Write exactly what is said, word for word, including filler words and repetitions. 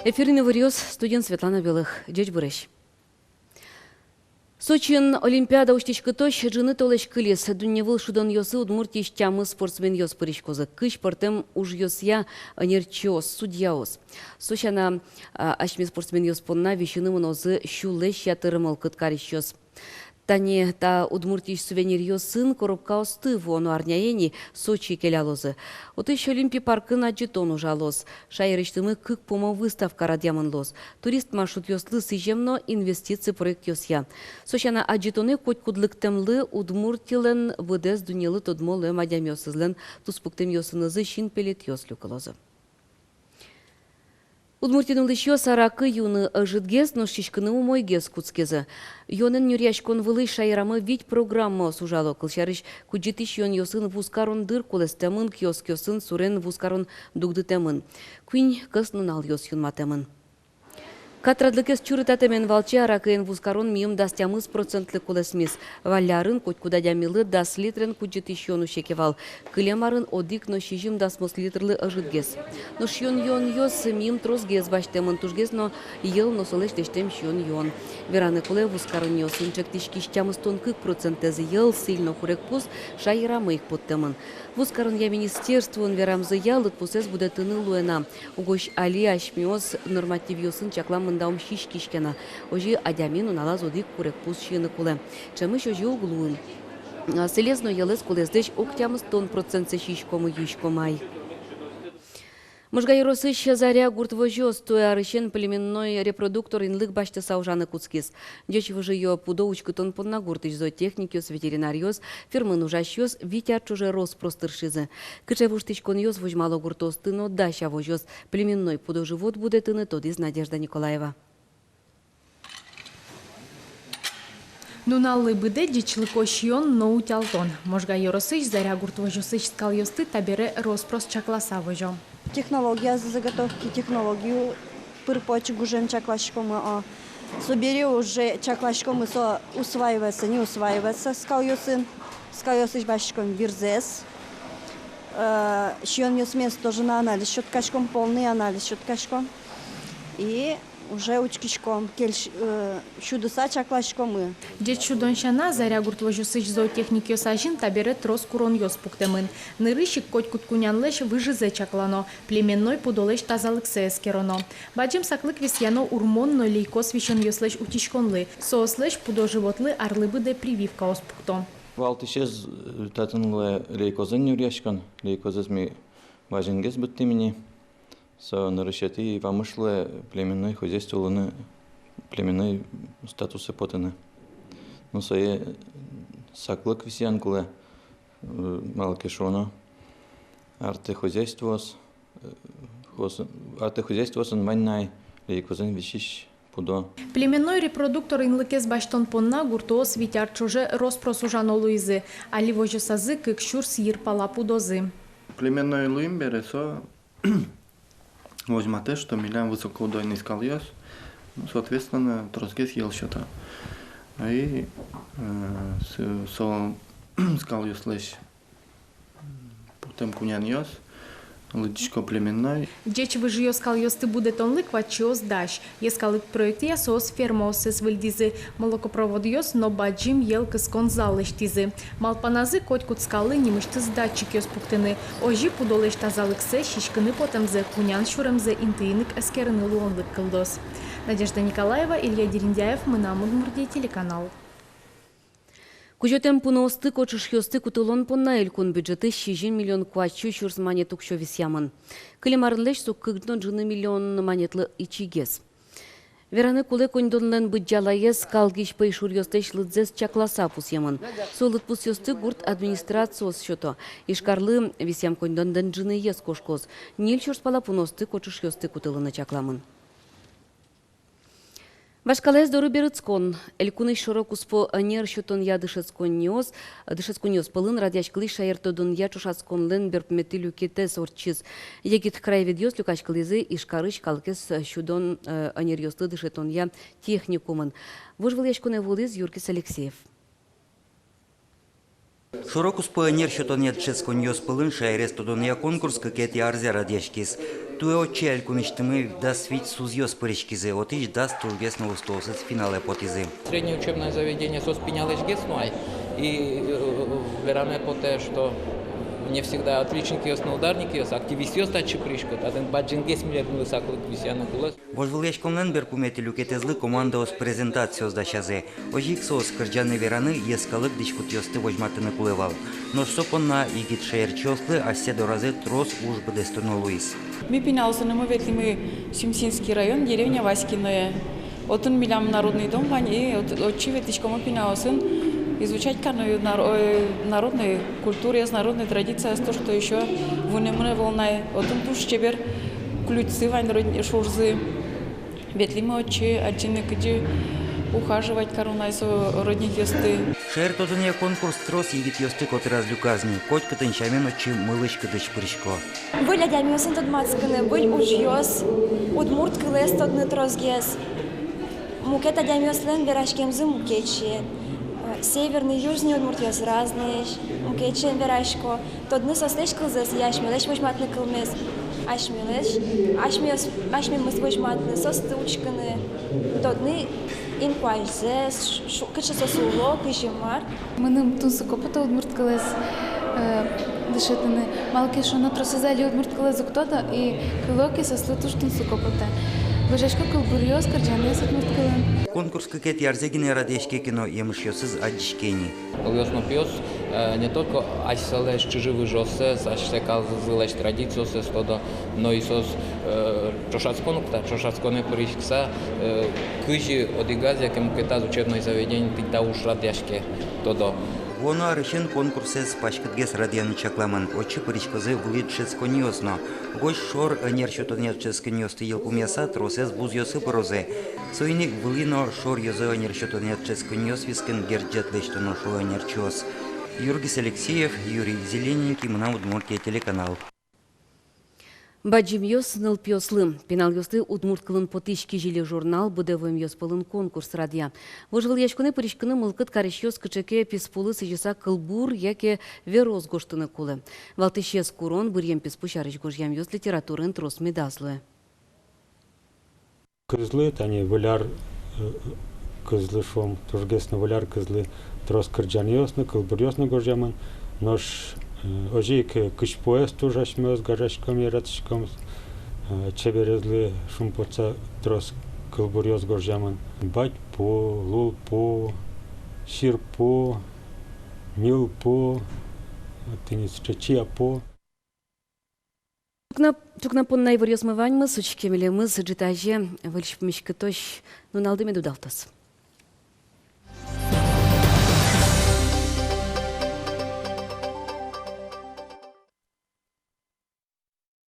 Эфирын иворъёс, студиын Светлана Белых. Ӟечбуресь! Сочиын Олимпиада усьтӥськытозь ӝыны толэзь кылиз. Дунневыл шудонъёсы Удмуртиысь тямыс спортсменъёс пыриськозы. Кызь пӧртэм ужъёсъя ӧнерчиос, судьяос. Со сяна, а, асьме спортсменъёс понна висьыны мынозы сюлэсь ятыр мылкыд карисьёс. Тани та Удмуртиысь сувениръёсын коробкаосты вуоно арняе ини Сочие келялозы. Отысь Олимпи паркын адӟытон ужалоз. Шаерысьтымы кык пумо выставка радъямын луоз. Турист маршрутъёслы сӥзем но инвестици проектъёсъя. Со сяна, адӟытонэ котькуд лыктэмлы Удмуртилэн быдэс дуннелы тодмо луэм адямиосызлэн туспуктэмъёсынызы синпелетъёс люкылозы. Удмуртиын улӥсьёс аракы юыны ӧжытгес, нош сиськыны умойгес кутскизы. Юонэн нюръяськон вылысь шаерамы вить программаос ужало. Кылсярысь, кудӟытӥсь юонъёсын вузкарон дыр кулэстэмын, киоскъёсын сурен вузкарон дугдытэмын. Куинь кӧснуналъёс юнматэмын. Катрадлыкез чурытатэмен валче аракыен вузкарон миым дас тямыс процентлы кулэсмиз. Валлярын котькуд адямилы дас литрен кудӟытӥсь юон усе ке вал. Кылем арын одӥг но сизьым дасмос литрлы ӧжытгес. Нош сиён-юонъёс миым тросгес басьтэмын, тужгес но йӧл но солэсь лэсьтэм сиён-юон. Вераны кулэ, вузкаронъёсын ӵектӥськись тямыстон кык процентэз йӧл, сӥль но курегпуз шаерамы ик поттэмын. Вузкаронъя министерствоын верамзыя, лыдпусэз будэтыны луэ на. Угось али асьмеос нормативъёсын чаклам мында ум сиськиське на. Озьы адями нуналаз одӥг курегпуз сиыны кулэ. Ӵемысь озьы уг луы. Сӥлез но йӧлэз кулэсдысь ог тямыстон процентсэ сиськомы, юиськомы ай. Можга ёросысь «Заря» гурт возёс туэ арысен племенной репродуктор инлык басьтыса ужаны кутскиз. Ӟеч выжыё пудо учкытон понна гуртысь зоотехникъёс, ветеринаръёс, фермаын ужасьёс вить ар ӵоже рос-прос тыршизы. Кыӵе воштӥськонъёс возьмало гуртоосты но дася возёс, племенной пудо-живот будэтыны тодӥз Надежда Николаева. Нуналлы быдэ ӟечлыко сиён но утялтон. Можга ёросысь «Заря» гурт возёсысь скалъёсты табере рос-прос чакласа возё. Технология заготовки, технологию пыр-поч гужем чакласькомы, а. Собере уже чакласькомы, со усваивается, не усваивается скалъёсын. Скалъёсысь басьтӥськом вирзэс. Э, сиёнъёсмес тоже на анализ сётӥськом, полный анализ сётӥськом. И уже учкиськом, кельш-, э, сюдыса чакласькомы. Ӟеч сюдон сяна, «Заря» гурт возёсысь зоотехникъёс азьын табере трос куронъёс пуктэмын. Нырысь ик котькуд кунянлэсь выжызэ чаклано, племенной пудолэсь тазалыксэ эскероно. Бадӟым саклык висъяно урмон но лейкоз висёнъёслэсь утиськонлы, соослэсь пудо-животлы арлы быдэ прививкаос пукто. Валтӥсез, э, татын луэ лейкозэн нюръяськон, лейкозэз ми вазьгес быдтӥм ини. Со нырысетӥ вамыш луэ племенной хозяйство улыны, племенной статусэ потыны. Ну, сое саклык висъян кулэ, э, малы ке шуоно, артэ хозяйствоос, э, хоз-, артэ хозяйствоосын вань на ай лейкозэн висись пудо. Племенной репродуктор инлыкез басьтон понна гуртоос вить ар ӵоже рос-прос ужано луизы. Али возёсазы кык сюрс йыр пала пудозы. Племенной луим бере, со возьматэ, что милям высокоудойный скалъёс, ну, соответственно, тросгес йӧл сёто. И, э, с-, со скалъёслэсь пуктэм кунянъёс лыдӟисько племенной. Ӟеч выжыё скалъёсты будэтонлы кватчиос дась. Йӧскалык проектъя соос фермаоссэс выльдӥзы, молокопроводъёс но бадӟым йӧл кыскон зал лэсьтӥзы. Малпаназы котькуд скаллы нимысьтыз датчикъёс пуктыны. Озьы пудолэсь тазалыксэ, сиськыны потэмзэ, кунян сюремзэ интыын ик эскерыны луонлык кылдоз. Надежда Николаева, Илья Дерендяев, «Мынам Удмуртие» телеканал. Кузётэм пуныосты, кочышъёсты кутылон понна элькун бюджетысь сизьым миллион куатьсю сюрс манет уксё висъямын. Кылем арынлэсь со кык но ӝыны миллион манетлы ичигес. Вераны кулэ, коньдонлэн быдӟалаез калгись пӧйшуръёслэсь лыдзэс чакласа пусъемын. Со лыдпусъёсты гурт администрациос сёто. Ижкарлы висъям коньдонлэн ӝыныез кошкоз. Ньыль сюрс пала пуныосты, кочышъёсты кутылыны чакламын. Вашкалаез доры берытскон. Элькунысь шоро-куспо ӧнер сётонъя дышетсконниос, дышетсконниос пӧлын радъяськылӥз шаертодонъя ӵошатсконлэн берпуметӥ люкетэз ортчиз. Егит краеведъёс люкаськылӥзы Ижкарысь калыкез сюдон, э, ӧнеръёслы дышетонъя техникумын. Вожвылъяськонэ вуылӥз Юргис Алексеев. Шоро-куспо ӧнер сётонъя дышетсконъёс пӧлын шаерез тодонъя конкурс кыкетӥ арзэ радъяськиз. Туэ отчы элькунысьтымы дас вить СУЗъёс пыриськизы, отысь дас тужгес но устоосыз финалэ потӥзы. Среднее учебное заведение соос пиналэсь гес но ай. И, э, вераме потэ, что не всегда отличникъёс но ударникъёс, активистъёс татчы пырисько, татын бадӟымгес милемлы саклык висъяны кулэ. Вожвылъяськонлэн берпуметӥ люкетэзлы командаос презентациос дасязы. Озьы ик соос кырӟаны-вераны, йӧскалык дӥськутъёсты возьматыны кулэ вал. Нош со понна егит шаерчиослы асьсэ доразы трос уж быдэстоно луиз. Ми пиналъёсынымы ветлӥмы Сюмсинский район, деревня Васькиное. Отын милям народный дом вань, и от-, отчы ветлӥськомы пиналъёсын изучать карыны нар-, ой, народной культураез, народной традициез, то, что ещё вунэмын ӧвӧл на. Отын туж чебер ключсы вань, родни-, шурзы. Ветлӥмы отчы адӟыны, кызьы ухаживать кароно ай со родникъёсты. Шаертодонъя конкурс трос егитъёсты котыраз люказ ни, котькытын сямен отчы мылысь-кыдысь пырисько. Выль адямиосын тодматскыны, выль ужъёс, удмурт кылэз тодыны тросгес. Мукет адямиослэн вераськемзы мукет сямен. Э, северный, южный удмуртъёс разнойесь, мукет сямен верасько. Тодыны соослэсь кылзэс, асьмелэсь возьматыны кылмес. Асьмелэсь, асьмеос-, асьмемыз возьматыны, соосты учкыны. Тодыны инкуазьзэс, ш-, ш-, кыӵе соос уло, кызьы мар. Мыным тунсыко потэ удмурт кылэз, э, дышетыны. Малы ке шуоно, тросэз али удмурт кылэз уг тодо, и кыло ке, соослы туж тунсыко потэ. Выжисько кылбуръёс, кырӟанъёс удмурт кылын. Конкурс кыкетӥ арзэ гинэ радъяське ке но, емышъёсыз адӟиське ни. Нылъёс но пиос, э, не только асьсэлэсь чыжы-выжыоссэс, асьсэ калзылэсь традициоссэс тодо, но и соос, э, ӵошатскон укта, ӵошатсконэ пыриськыса, э, кызьы одӥгаз яке мукетаз учебной заведениын тӥни та уж радъяське, тодо. Вуоно арысен конкурсэз паськытгес радъяны чакламын, отчы пыриськозы вылӥ дышетсконниос но. Угось шор ӧнер сётонъя дышетсконниосты йылпумъяса, тросэз вузъёсы пырозы. Соин ик вылӥ но шор ёзо ӧнер сётонъя дышетсконниос вискын герӟет лэсьтоно, шуо ӧнерчиос. Юргис Алексеев, Юрий Зелененький, «Мынам Удмуртие» телеканал. «Бадӟымъёс нылпиослы». Пиналъёслы удмурт кылын потӥсь «Кизили» журнал быдэ вуэмъёс пӧлын конкурс радъя. Вожвылъяськонэ пыриськыны мылкыд карисьёс кыӵе ке писпулы сӥзьыса кылбур яке верос гожтыны кулэ. Валтӥсез курон — быръем писпу сярысь гожъямъёс литератураын трос медаз луэ. Кызлы, тани выль ар, э, кызлы шуом, тужгес но выль ар кызлы трос кырӟанъёс но, кылбуръёс но гожъямын. Нош, э, озьы ик, э, кызьпуэз туж асьмеос гажаськом, яратӥськом, э, чеберезлы шумпотыса трос кылбуръёс гожъямын. Бадьпу, лулпу, сирпу, ньылпу, тӥни сыӵе чияпу. Ӵукна, ӵукна понна иворъёсмы ваньмыз. Учке милемыз ӝытазе. Выльысь пумиськытозь нуналды мед удалтоз.